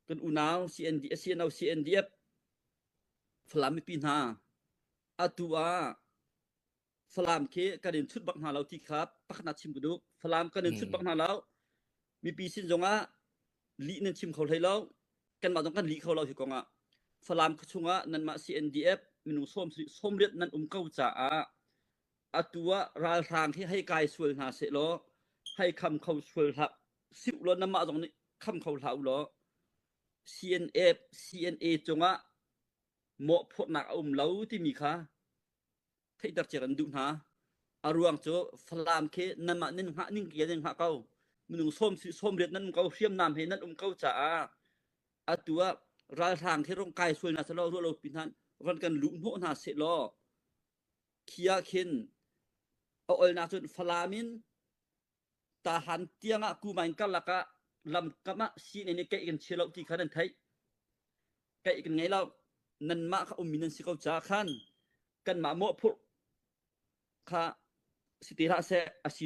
Kan unau CND, CNO CNDF Falam mipi hna atu ah Falam khi kan in chut bak hna lo ti kha pakhatnak chim ka duh. Falam kan in chut bak hna lo. Mipi sin zongah lih nan chim kho hlei lo. Kanmah zong kan lih kho lo hi kong ah. Falam khuachung ah nanmah CNDF minung sawm sawmriat nan um ko caah atu ah ralhrang hi hei kai sual hna seh law hei kham kho sual hlah siu law nanmah zong nih kham kho hlah u law CNF CNA cungah mawhphurhnak a um lo timi kha theihter cia kan duh hna. A ruang cu Falam khi nanmah nan hngah ning ke nan hngah ko. Minung sawm sawmriat nan um ko hriamnam he nan um ko caah atu ah ralhrang khi rong kai sual hna selaw ruah lo pi hna van kan luh hnawh hna seh law khi ah khin a olnak cun Falam in Tahan tiangah Kumain karlak ah lamkam ah CNN nih keih kan chia lo ti kha nan theih. Keih kan ngei lo. Nanmah kha ummi nan si ko caah khan kanmah mawhphurh kha si te hlah seh a si.